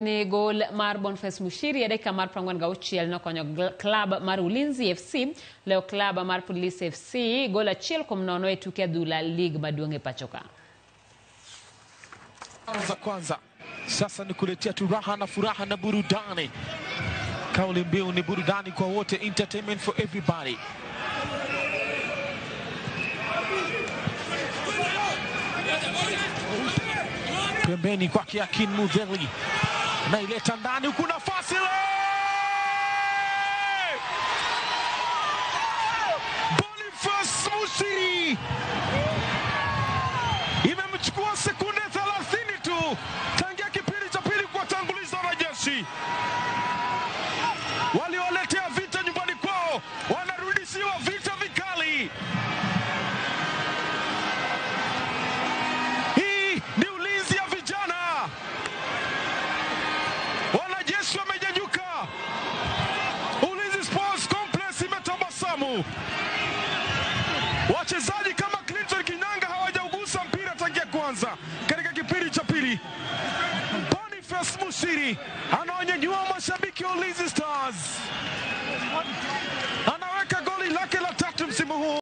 Ni gol mar Boniface Mushiri e dakika mar 46 nokonyo klab mar Ulinzi FC loyo klab mar Police FC gol 1-0 e tuke adhula lig maduong' e pacho ka. Za kwanza sasa ni kuletea tu raha na furaha na burudani. Kauli mbiu ni burudani kwa wote, entertainment for everybody. Pembeni kwake Akin Mudheli naileta ndani huku, nafasi le Boniface Mushiri, imemchukua sekunde 30 tu tangia kipindi cha pili kuwatanguliza wanajeshi waliowaletea vita nyumbani kwao, wanarudishiwa vita vikali. Hii ni ulinzi ya vijana. Wanajeshi wamenyanyuka. Ulinzi Sports Complex imetabasamu. Wachezaji kama Clinton Kinanga hawajaugusa mpira tangia kwanza katika kipindi cha pili. Boniface Mushiri anaonyanyua mashabiki wa Ulinzi Stars, anaweka goli lake la tatu msimu huu.